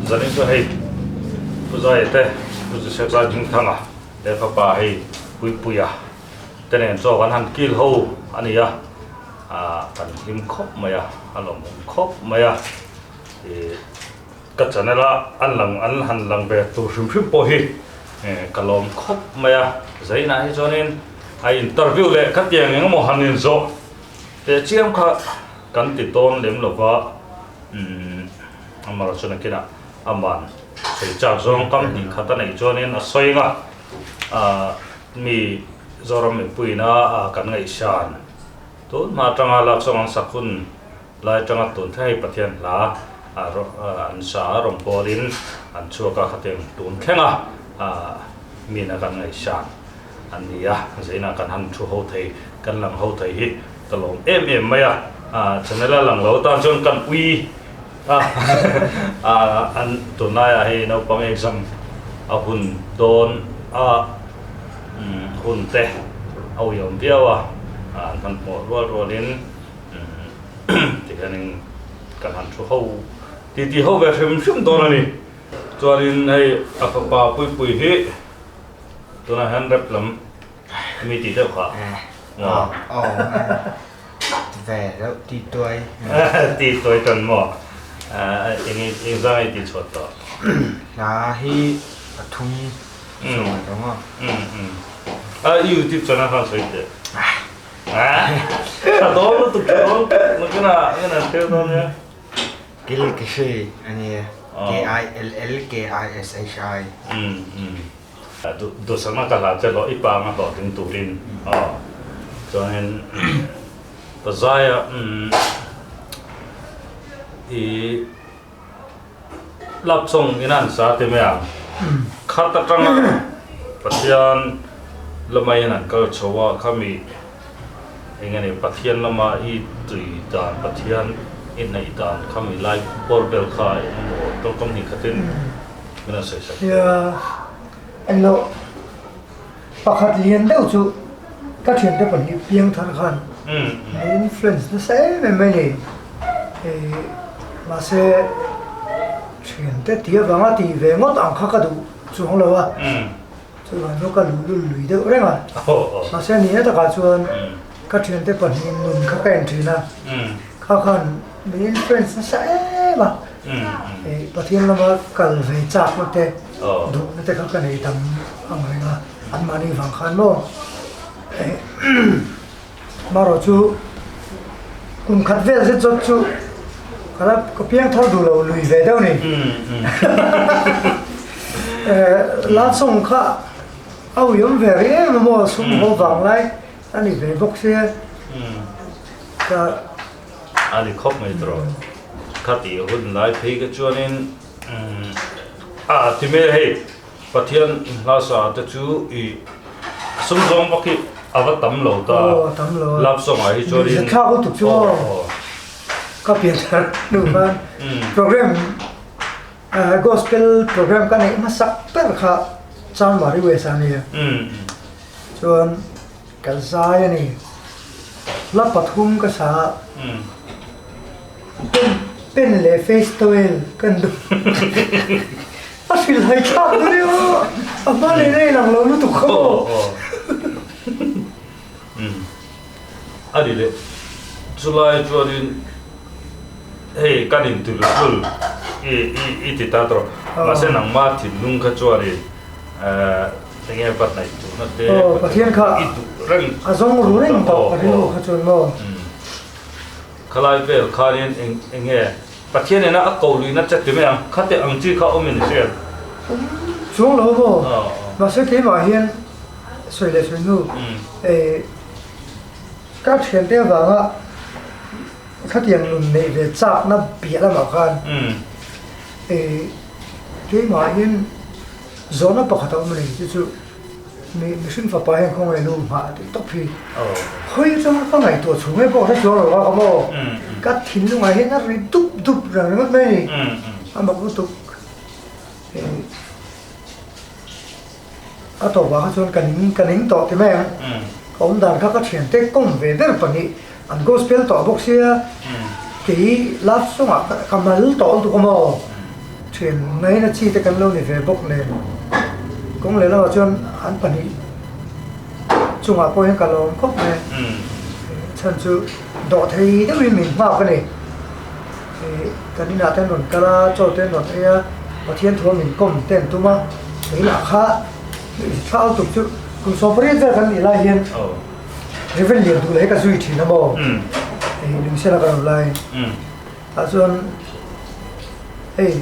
Zanin chu hei Pu Zaia te, Pu Joseph Zaidingthanga leh fapa hei Puipuia te nen chaw kan han kil ho a ni a, ah kan hlim khawp mai a, a lawmawm khawp mai a, ih ka channel a an lang an han lang ve tur hrim hrim pawh hi ka lawm khawp mai a, Zainah hi chuanin a interview leh khatiang engemaw han inzawh teh chiam kha kan ti tawn lem lova umm amarawh chuan nakinah aman sawi chak zawng kam hnih khat a neih chuanin a sawi ang a ah mi Zoram mipuiina kan ngaihsan tun hma atanga lak sawng an sak hun lai atanga tun thleng hei Pathian hla an sa a rawn pawlin an chhuak a khatiang tun thleng a ah mina kan ngaihsan an ni a, zainah kan han thu ho thei, kan lang ho thei hi ka lawm em em mai a, channel a lang lo tan chuan kan ui a, an tunlaiah hei naupang exam a hun dawn a, hun te a uiawm viau a, an hmanhmawh rual rualin tikhianin kan han thu ho titi ho ve hrim hrim dawn a ni. Chuanin hei a fapa Puipui hi. Tunah hian rep lam mi tih deuh kha. Aw aw ti ve deuh ti tuai. Ti tuai tan maw? Eng eng zang ei ti chhuat tawh? Hla hi pathum chuan tawh maw? A YouTube channel khan sawi teh. A dawn lutuk tha dawn nakina ngena thil dawn nia. Kilkishi a ni e. K I L L K I S H I. Duhsakna ka hla che hlawh i pa anga hlawhtling turin aw. Chuanin Pazaia i lap song in an sa ti mai ang. Khat atanga Pathian lama in an kal chho a khami Eng nge ni Pathian lama i tui dan, Pathian i hnaih dan kha mi lai bawr vel kha eng emaw tawngkam hnih khatin min rawn sawi sak teh. Nia, englo pakhat lian deuh chu ka thiante pahnih piangthar khan min influence nasa em em mai ni. Mahse thiante tih avanga tih ve ngawt ang kha ka duh chuang lo a. Chuvang chu ka luh lul lui deuh reng a, mahse ni na takah chuan ka thiante pahnih nun kha ka en thin a, kha khan min influence nasa em a, Pathian lama kal ve chakna te duhna te kha ka nei tam ang reng a, anmahni vang khan maw marawh chu kum khat vel zet zawt chu ka la ka piang thar duh lo lui ve deuh ni love song kha a uiawm ve rih em em maw sum haw vang lai a ni ve bawk sia ka a ni khawp mai tawh khati hun lai phei ka chuanin a ti mai hei. Pathian hlasa te chu i sum zawng bawk hi a va tam lo ta. Aw tam lo a. Love song ah hi chuan in. Thlak lutuk chu aw. Ka pian thar hnu khan program gospel program ka neih hmasak ber kha Chanmari West ah a nia. Chuan ka zai a ni. Hla pathum ka sa a. Pen pen leh face towel kan duh. A hrilh hai thlak dawn e aw. A hma leh na inang lo lutuk kha maw. A ni leh chulai chuanin hei kan inti luhlul i i i ti ta tawh mahse nangma thinlung kha chuanin enge va hnaih duhna te Pathian kha i duh reng a zawng ru reng tawh ka rilru kha chuan maw. Khalai vel khanin eng enge Pathian ina a ko luihna che ti mai ang, khate ang chi kha awm in hriat. Awm chuang lo maw? Mahse keimah hian sawi leh sawi hnu ka thiante avanga khatiang nun neih ve chakna piah lamah khan keimah hian zawhna pakhat a awm a ni chu chu. Mi mihring fapa hian khawngaih lu nghah tih tawp hi hawi atanga ka ngaihtuah chhung nge pawh hre chuang lo a ka maw ka thinlungah hian a ri dup dup reng ringawt mai a ni a mak lutuk a tawpah kha chuan ka ning ka ning tawh ti mai ang ka awm dan kha ka thiante kawm ve ber pahnih an gospel tawh bawk sia kei love song ah ka mal tawh lutuk a maw. Thian ngaina chi te kan lo ni ve bawk nen kawng leh lamah chuan an pahnih chungah pawh hian ka lawm khawp mai a, chhan chu dawh thei deuhin min nghak a ni. Kan inah te an rawn kal a, chaw te an rawn ei a, Pathian thu a min kawm te an tum a, kei lah kha thla lutuk chu kum 18 vel kan nih lai hian Reverend Lianduhla hi ka zui thin a maw, Lungsela kan awm laiin. Tah chuan hei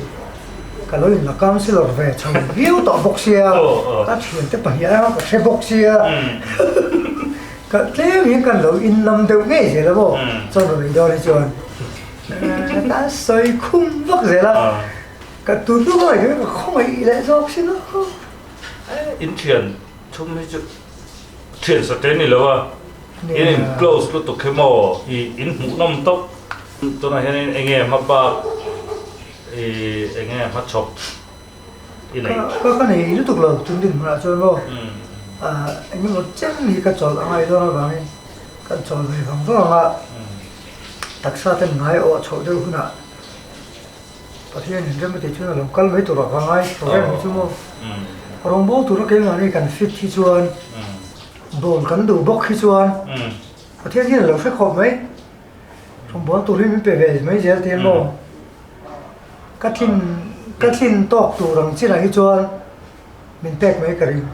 ka lo inla councillor ve chho viau tawh bawk sia, ka thiante pahnih aia ka hre bawk sia, ka tlem hian kan lo innam deuh ngei zel a maw, chuan rawn ei dawn hi chuan ka sawi khum vak zel a, ka tun hnu ka ngaihtuah hian ka khawngaih leh zawk sin a. In thian thum hi chu thian sa te ni lo a, in in close lutuk hi maw i in hmuhnawm tawp. Tunah hianin eng nge hma bak i eng nge hma chhawp i neih? Ka ka nei lutuk lo tun din hmunah chuan maw eng emaw chen hi ka chawlh a ngai dawn avangin kan chawl ve vang vang ang a, taksa ten ngai awh chhoh deuh hunah Pathian in rem a tih chuan a lo kal mai turah ka ngai tawh reng hi chu maw. Rawngbâwl tura keimahni kan fit hi chuan bâwl kan duh bawk hi chuan Pathian hian a lo hre khawp mai. Rawngbâwl tur hi min pe ve mai zel tih maw? Ka tlin ka tlin tawk tur ang chinah hi chuan min pek mai ka ring.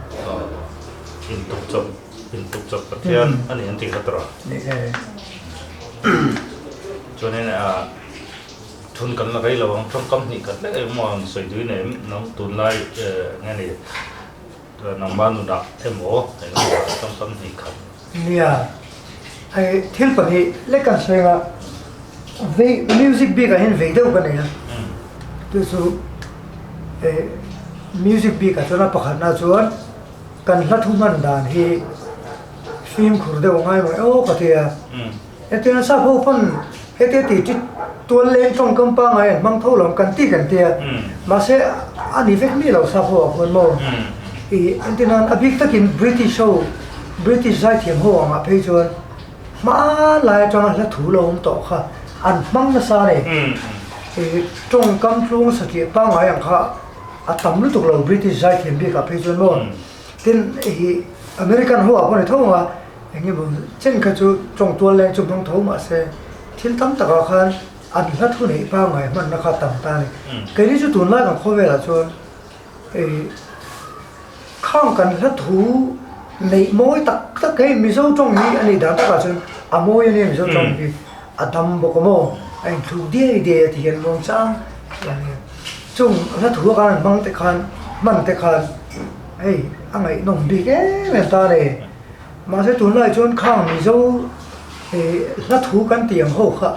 Intuk chawp intuk chawp Pathian a ni an tih kha tawh a. Ni e. Chuanin a thun kan la rei lo ang tawngkam hnih khat lek emaw ang sawi duin em nang tunlai nge ni nangmah nunah emaw engemaw tawngkam hnih khat. Nia, hei thil pahnih lek kan sawi anga vei music bik ah hian vei deuh ka nei a, chu chu eh music bik ah chuan a pakhatna chuan kan hla thu hman dan hi fimkhur deuh a ngai mai aw ka ti a, hetiang a sap ho pawn hetia tih chi tual leng tawngkam pangngai an hmang tho lo ang kan ti kan ti a, mahse a ni vek mi lo sap ho ah khuan maw ih entir nan a bik takin British ho British zaithiam ho angah phei chuan hmanlai atanga hla thu lo awm tawh kha an hmang nasa a ni. Ih tawngkam tluang satliah pangngai ang kha a tam lutuk lo British zaithiam bikah phei chuan maw tin ih American ho ah pawh ni tho ang a eng emaw chen kha chu tawng tual leng chu hmang tho mahse thil tam takah khan an hla thu neih pangngai hmanna kha tam ta a ni. Keini chu tunlai kan khawvelah chuan ih Khang kan hla thu neih mawi tak tak hei Mizo tawng hi a nih dan takah chuan a mawi a nia Mizo tawng hi a dam bawk a maw a inthluk diai diai a ti hian muang chang chung hla thu a khan an hmang te khan hman te khan hei a ngaihnawm bik em em ta a ni mahse tunlai chuan khang Mizo hla thu kan tih ang ho kha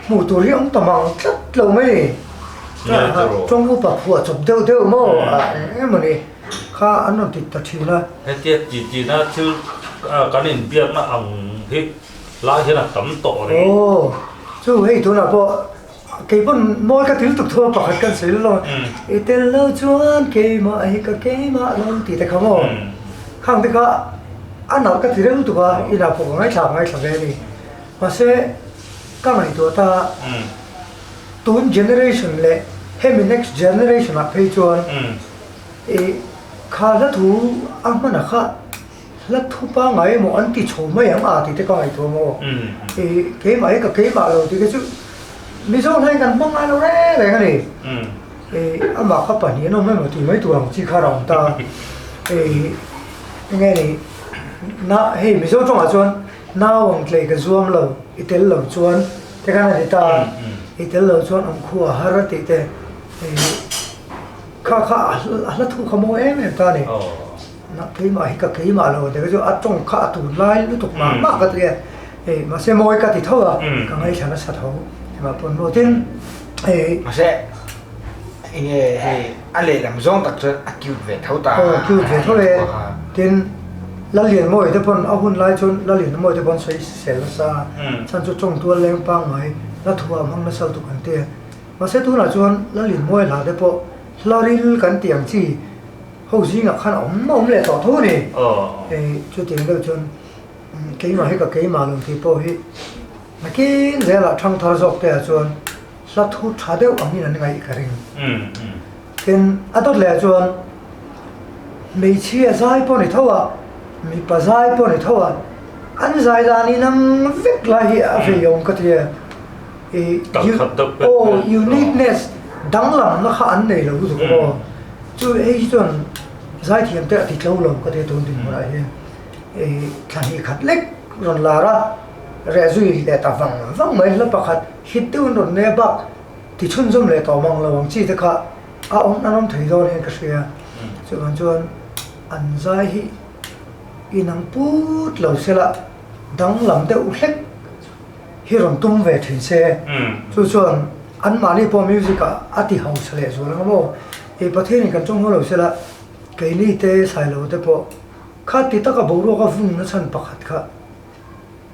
Hmuh tur hi awm ta mang tlat lo mai ni. Tawng upa phuah chawp deuh deuh maw eng emaw ni kha an rawn ti ta thin a. Hetia ti tina thil kan inbiakna ang hi lai hian a tam tawh rih. Aw chu hei tunah pawh kei pawn mawi ka til tuk thu a pakhat kan sawi lo i tel lo chuan keimah hi ka keimah lo tih te kha maw khang te kha a nalh ka ti reuh tuk a inah pawh ka ngaithla ngaithla ve a ni. Mahse, ka ngaihtuah ta a, tun generation leh hemi next generation ah phei chuan i kha hla thu a hman a kha hla thu pangngai emaw an ti chho mai ang a tih te ka ngaihtuah maw? I keimah hi ka keimah lo tih te chu Mizo hlain kan hmang ngai lo reng reng a ni. I amah kha pahnih an awm emaw tih mai tur ang chi kha a awm ta a. I enge ni na hei Mizo tawngah chuan Nau ang tlei ka zuam lo, i tel lo chuan te khan a ti ta a, i tel lo chuan ang khu a har a tih te kha kha a hla thu kha mawi em em ta a ni. Na keimah hi ka keimah lo te kha chu a tawng kha a tun lai lutuk mah mah ka ti a, mahse mawi ka ti tho a, ka ngaithla nasa tho engah pawn maw tin. Mahse enge hei a lehlam zawng tak chuan a cute ve tho ta. Aw cute ve tho e, tin. Lallianmawi te pawn a hun lai chuan Lallianmawi te pawn sawi sel nasa a, chhan chu tawng tual leng pangngai hla thu ah hmang nasa lutuk an ti a. Mahse tunah chuan Lallianmawi hla te pawh hla ril kan tih ang chi ho zingah khan a awm a awm leh tawh tho a ni. Hei chutiang deuh chuan keimah hi ka keimah lo tih pawh hi nakin zelah thangthar zawk te ah chuan. hla thu tha deuh angin an ngaih ka ring. Tin, a dawt leh ah chuan hmeichhia zai pawh ni tho a, mipa zai pawh ni tho a, an zai dan inang vek lai hi a vei awm ka ti e. Aw, uniqueness danglamna kha an nei lo lutuk a maw? Chu hei hi chuan zaithiam te a ti tlo lo ka ti a tun dinhmunah hian thla hnih khat lek rawn lar a, reh zui leh ta vang vang mai hla pakhat hit deuhin rawn nei a bak ti chhunzawm leh tawh mang lo ang chi te kha a awm an awm thei dawn hian ka hria. Chuvang chuan an zai hi inang put lo sela danglam deuh hlek hi rawn tum ve thin se. Chu chuan anmahni pawh music ah a ti hausa leh zual ang maw? Ih Pathianin kan chawng haw lo sela keini te Sailo te pawh kha ti taka boruak a vung na chhan pakhat kha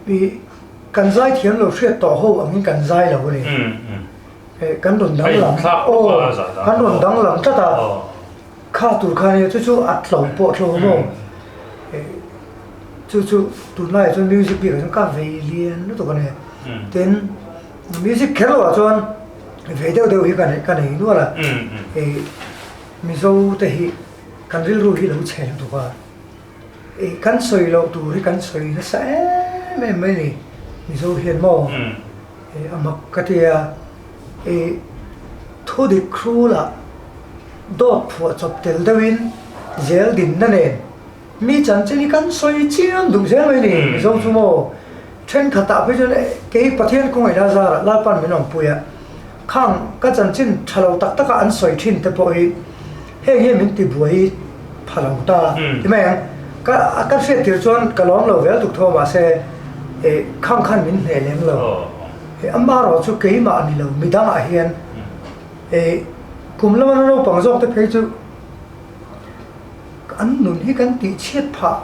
ih kan zai thiam lo hriat tawh ho angin kan zai lo a ni. Kan rawn danglam aw kan rawn danglam tlat a kha tur kha nia chu chu a tlo pawh tlo maw? Chu chu tunlaiah chuan music bikah chuan ka vei lian lutuk a ni. Tin, music kher loah chuan vei deuh deuh hi ka nei ka nei nual a. Ih Mizo te hi kan rilru hi lo chhe lutuk a. Ih kan sawi loh tur hi kan sawi nasa em em mai a ni Mizo hian maw? Ih a mak ka ti a. Ih thu dik hrulah dawt phuah chawp tel deuhin zel dinna nen Mi chanchin hi kan sawi chiang duh zel mai ni, Mizo chu maw? Thenkhatah phei chuan kei Pathian khawngaihna zarah Lalpan min awmpui a, khang ka chanchin tha lo tak taka an sawi thin te pawh hi heng hi min ti buai pha lo ta ti mai ang. Ka ka hriat tir chuan ka lawm lo vel tuk tho mahse khang khan min hneh lem lo. Amaherawh chu keimah a ni lo, midangah hian kum lama naupang zawk te phei chu An nun hi kan tih chhiat phah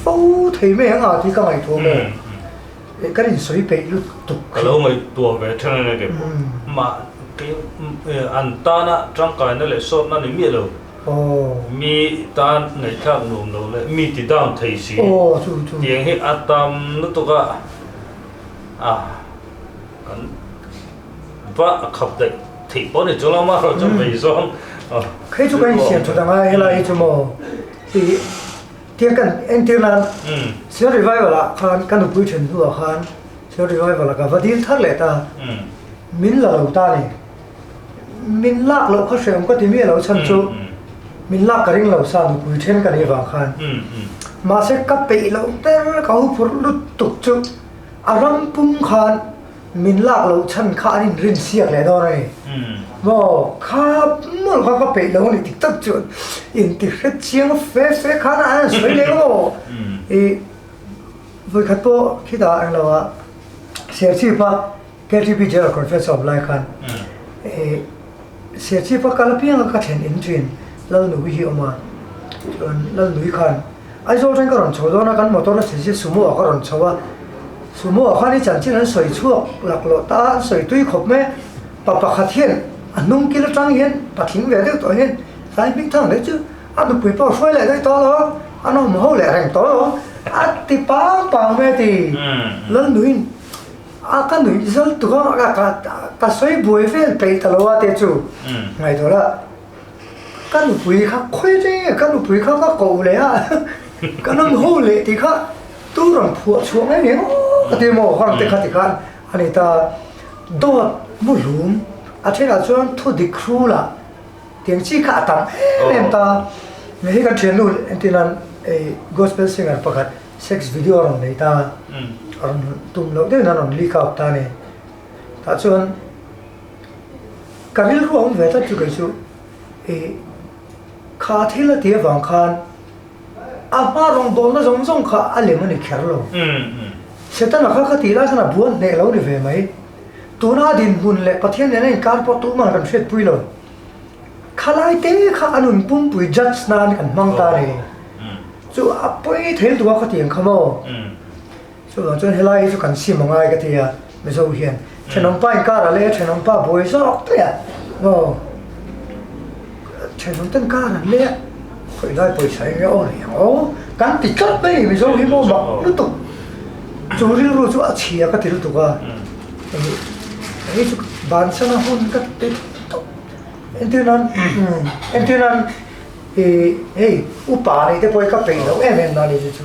fo thei mai ang a tih ka ngaihtuah maw? Kan insawi peih lutuk. Ka lo ngaihtuah ve then a ni kei pawh. Mah an tana tangkaina leh sawtna ni miah lo. Mi tan ngaihthlak nuam lo leh mi ti down thei si. Tiang hi a tam lutuk a, a kan va a khap daih theih pawh ni chu lama erawh chu vei zawng Hei chu kan insiam that anga helai hi chu maw tih tia kan entir nan Sion Revival ah khan ka nupui then hnuah khan Sion Revival ah ka va dil thar leh ta min la lo ta ni min lak loh kha hreawm ka ti miah lo chhan chu min lak ka ring lo sa nupui then ka nih vang khan mahse ka peih loh ber ka huphurh lutuk chu a ram pum khan Min lak loh chhan kha an inrin siak leh dawn a ni. Maw, kha mawlh kha ka peih lo a ni dik tak chuan inti hre chiang fe fe khan an han sawi leh maw? I vawikhat pawh khitah eng lo ah Serchhip a KTP General Conference a awm lai khan i Serchhip a kal apiang a ka thlen in thin Lalnui hi a awm a, chuan Lalnui khan Aizawl tang ka rawn chho dawn a, kan motor a chhe si Sumo ah ka rawn chho a, Sumo ah khan i chanchin an sawi chhuak laklawh ta a, an sawi tui khawp mai a, pa pakhat hian a hnung kil atang hian patling ve deuh tawh hian tlai hming thang daih chu a nupui pawh a hruai leh daih tawh lo, an awm ho leh reng tawh lo, a ti pang pang mai a ti. Lalnuiin a ka nuih zal tuk a, ka sawi buai vel peih ta lo a te chu ngaihtuah la. Ka nupui kha khawi reng e, ka nupui kha ka koh leh a, ka nam ho leh tih kha tu rawn phuah chhuah mai mai aw ka ti maw khang te kha ti khan a ni ta. Dawt mu hlum a thenah chuan thu dik hrul ah tiang chi kha a tam em em ta. Hei kan thiannu entir nan gospel singer pakhat sex video a rawn nei ta, a rawn tum loh deuhin a rawn leak out ta a ni. Tah chuan Ka rilru a awm ve tlat chu kei chu ih kha thil a ti avang khan a hma rawngbawlna zawng zawng kha a lem a ni kher lo. Setana kha kha tih lai khan a buan hneh lo ni ve mai. Tuna a dinhmun leh Pathian nena inkar pawh tumah kan hriatpui lo. Khalai te kha a nun pumpui judge nan kan hmang ta a ni. Chu a pawi thei lutuk a khatiang kha maw? Chuvang chuan helai hi chu kan sim a ngai ka ti a, Mizo hian thenawmpa inkar a leh a, thenawmpa buai zawk daih a, aw thenawm ten kar an leh a, khawi lai pawisa eng nge aw nei ang aw, kan ti tlat mai Mizo hi maw mak lutuk, chu rilru chu a chhia ka ti lutuk a, hei chu Bansana hun ka ti tawp. Entir nan, entir nan i hei upa nei te pawh hi ka peih loh em em na ni chu chu.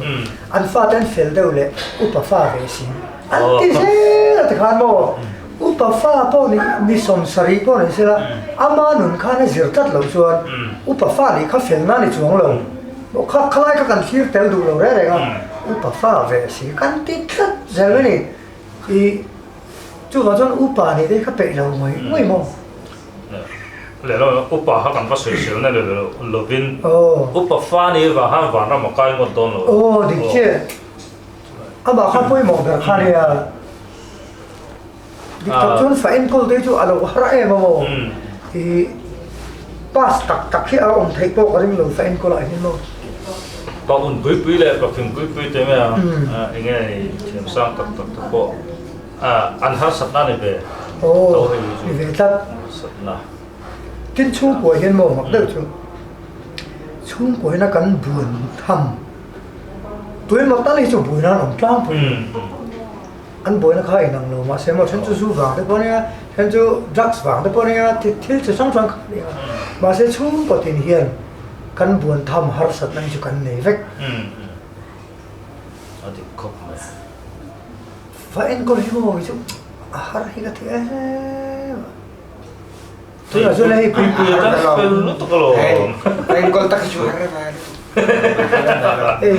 An fate an fel deuh leh upa fa ve si. An ti zel a tikhan maw upa fa pawh ni ni sawmsarih pawh ni sela ama nun khan a zir tlat loh chuan upa fa nih kha fel na ni chuang lo. Kha khalai kha kan thlir tel duh lo reng reng a upa fa ve si kan ti tlat zel mai ni. I chuvang chuan upa nih te hi ka peih lo ngawih ngawih maw. Leh lo upa kha kan va sawisel na leh lovin upa fa nih vang khan vanram a kai ngawt dawn lo. Aw dik chiah. Amah kha pawimawh ber kha nia. Dik tak chuan fa enkawl te hi chu a lo har em a maw. I pass tak tak hi a awm theih pawh ka ring lo fa enkawl ah hian maw. Pa un pui pui leh pa fing pui pui te mai a enge thiam sang tak tak te pawh an harsatna ni ve tho hei chu ni ve tlat harsatna. Tin chhungkua hian maw mak deuh chu chhungkua hian a kan buan tham tuemaw tal hi chu buaina an awm tlangpui an buaina kha a inang lo mahse maw then chu zu vang te pawh a nia then chu drugs vang te pawh a nia thil chi hrang hrang kha a nia mahse chhungkaw tin hian kan buan tham harsatna hi chu kan nei vek. A dik khawp mai. Va enkawl hi maw chu a har hi ka ti em a. Tunah chuan hei pui pui a tan fel lutuk alawm. Va enkawl tak hi chu har reng a. Hei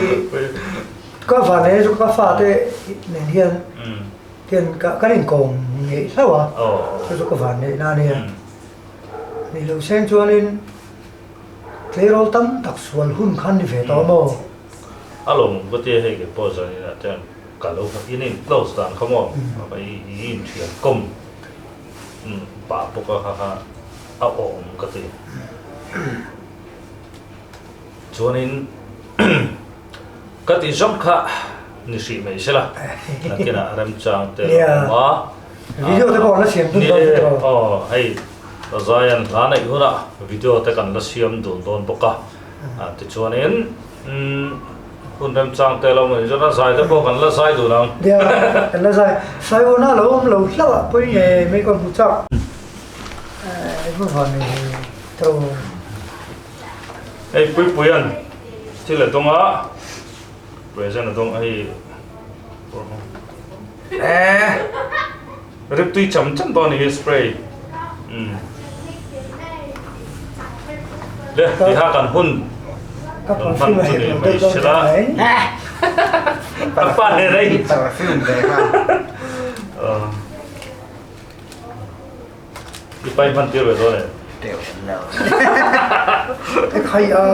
ka van e chu ka fate nen hian hian kan inkawm ngeih hlauh a chu chu ka van neih na a nia. Ni lo seng chuanin tleirawl tam tak sual hun khan ni ve tawh maw. A lawm ka tia hei ke pawh zaninah chuan ka lo in in close dan kha maw i inthian kawm pah bawk a kha kha a awm ka ti. Chuanin ka tih zawng kha ni hrih mai sela nakinah remchang te a awm a. Video te pawh an la siam dun dawn bawk a. Aw hei Zaian hla neih hunah video te kan la siam dun dawn bawk a. Tichuanin hun remchang te lo mai zawt a, zai te pawh kan la zai dun ang. Nia, kan la zai. Saiwana lo awm lo hlauh ah pawi nge mai ka hmu chak. Eng va nei tho. Hei Puipuian thil a dawng a, present a dawng a hei. Rip tui cham cham dawn hi spray. Le ti ha kan hun kan hman chu ni mai sila. A pa ne rei. Perfume ve kha. I pai hman tir ve dawn e. Teuh lo. Khai a.